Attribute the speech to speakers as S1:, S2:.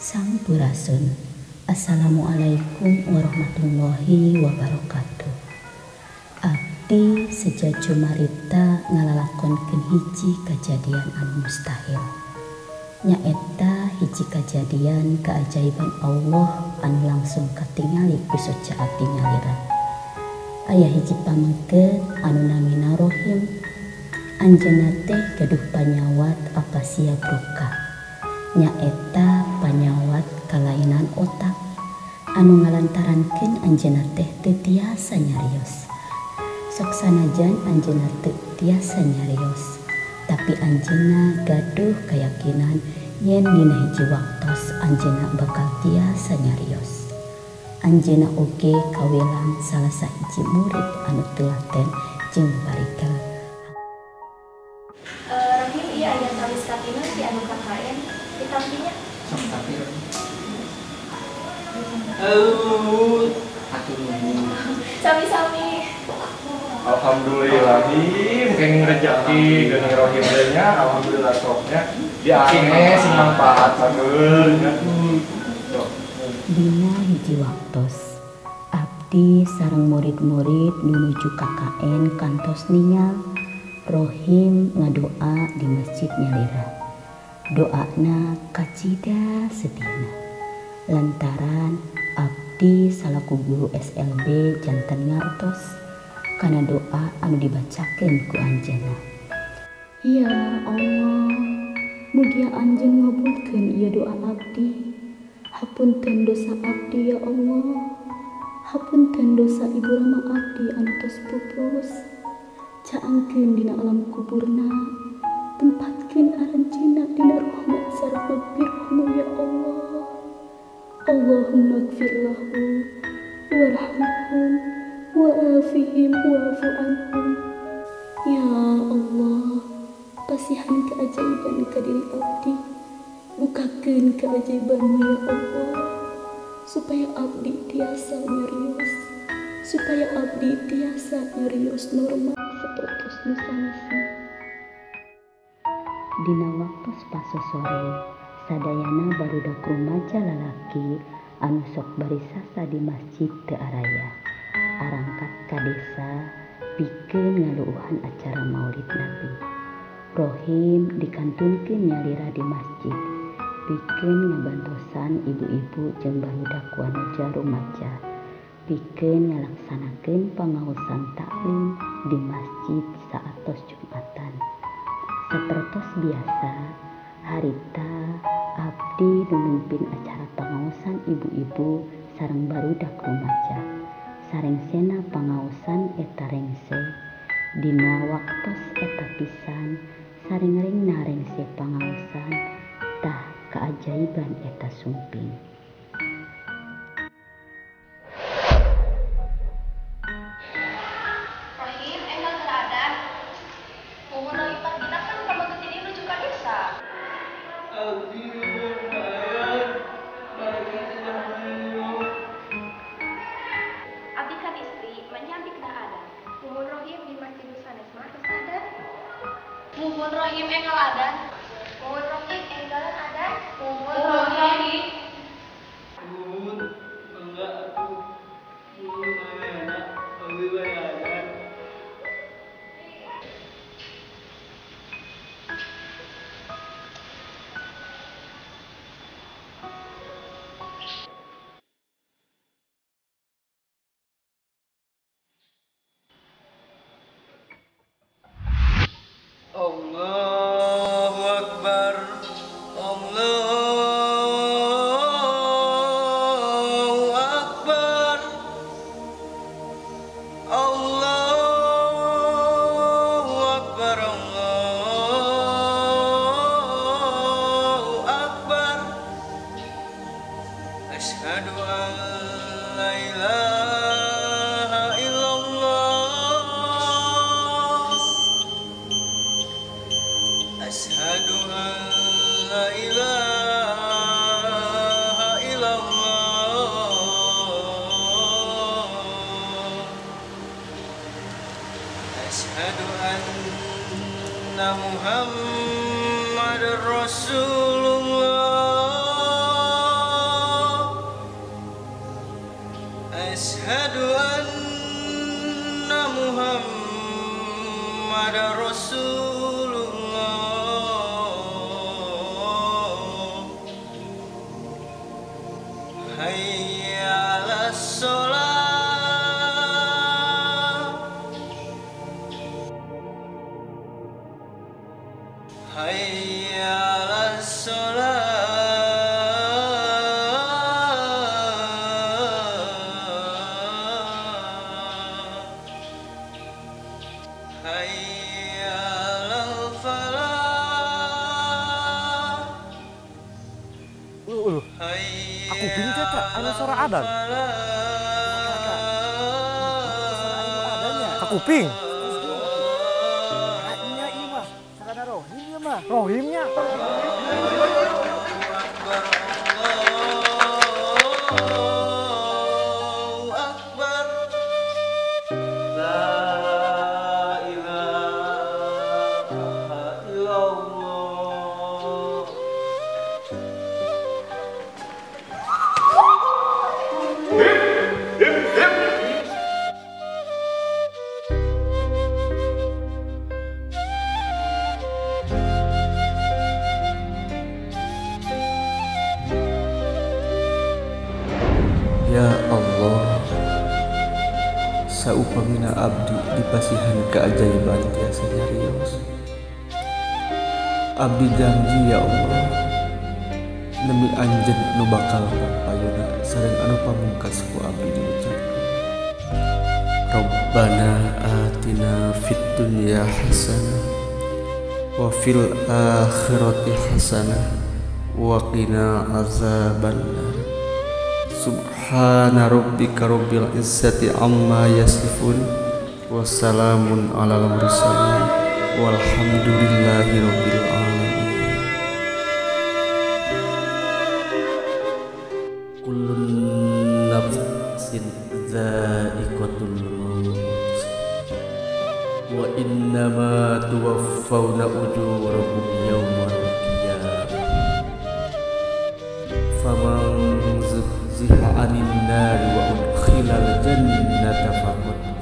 S1: Sampurasun. Assalamualaikum warahmatullahi wabarakatuh. Abdi seja cumarita ngalalakonkeun hiji kajadian anu mustahil. Nyaeta hiji kajadian keajaiban Allah anu langsung katingali ku soca abdi nyalira. Aya hiji pamengket anu namina Rohim. Anjeunna teh gaduh panyawat apasia broka. Nyaeta panyawat kalainan otak anu ngalantarankeun anjeunna teh teu tiasa nyarios. Sok sanajan anjeunna teu tiasa nyarios, tapi anjeunna gaduh keyakinan yen dina hiji waktos anjeunna bakal tiasa nyarios. Anjeunna oge kawilang salah sahiji murid anu telaten jeung barikel.
S2: Rohim ieu aya tawis katineng ti anu KKN ditampinya.
S3: Sok tapi
S2: sami-sami.
S4: Alhamdulillah, mungkin rezeki geuning Rohim teh nya, alhamdulillah soknya diange sing manfaat sageur nya.
S1: Dina hiji waktos abdi sareng murid-murid nuju KKN kantos ningal Rohim ngadoa di masjid nyalira. Doana kacida sedihna lantaran abdi salaku guru SLB janten ngartos kana doa anu dibacakeun ku anjeunna. Ya Allah, mugia anjeun ngabulkeun ieu doa abdi. Hapunten dosa abdi ya Allah. Hapunten dosa ibu rama abdi anu tos pupus. Caangkeun dina alam kuburna, tempatkeun aranjeunna dina rahmat sareng magfirahmu ya Allah. Allahumma gfir lahum warhamhum wa'afihim wa'fu anhum. Ya Allah, pasihan keajaiban ka diri abdi. Bukakeun keajaibanmu ya Allah, supaya abdi tiasa nyarios, supaya abdi tiasa nyarios normal sapertos nu sanesna. Dina waktos pasosore, sadayana barudak rumaja lalaki anu sok barisasa di masjid teu araya. Arangkat ka desa pikeun ngaluuhan acara Maulid Nabi. Rohim dikantunkeun nyalira di masjid pikeun ngabantosan ibu-ibu jeung barudak wanoja rumaja pikeun ngalaksanakeun pangaosan taklim di masjid saatos Jumatan. Sapertos biasa, harita abdi nu mimpin acara pangaosan ibu-ibu sareng barudak rumaja. Sarengsena pangaosan eta rengse dina waktos eta pisan saring-ringna rengse pangaosan tah keajaiban eta sumping.
S2: Rohim enggal teu adan. Muhun Rohim pagina kan pamengket ini nuju ka desa.
S3: Abdi lumayan
S2: Abdi kan istri, manya abdi kena adan. Muhun Rohim di masjid nu sanes mah tos adan. Muhun Rohim enggal adan. Muhun Rohim enggalan adan. Muhun Rohim.
S3: Muhun enggak atuh. Muhun ayeuna abdi bade adan. Allahu Akbar, Allahu Akbar, Allahu Akbar, Allahu Akbar. Asyhadu an la ilaha illallah. Asyhadu an la ilaha illallah. Asyhadu anna Muhammadar Rasulullah. Hayya 'alas shalah. Hayya 'alas shalah. Hayya 'alal falah.
S5: Aku bingung teh anu suara adan. Kakuping.
S6: Nya ieu mah, sakada rohim ieu mah.
S5: Rohimnya.
S3: Allahu Akbar. La ilaha illallah.
S7: Ya Allah, saupamina abdi dipasihan keajaiban tiasa nyarios. Abdi janji ya Allah, demi anjeun nu bakal payuna sareng anu pamungkas ku abdi diucapkeun. Rabbana atina fid dunya hasanah wa fil akhirati hasanah wa qina azabannar. Subhana rabbika rabbil izzati amma yasifun wassalamun alal mursalin walhamdulillahi rabbil alamin. Kullun nafsin dha'iqatul maut wa innama tuwaffawna ujurakum yawmal qiyamah faman zuhziha 'anil nari wa udkhilal jannata faqad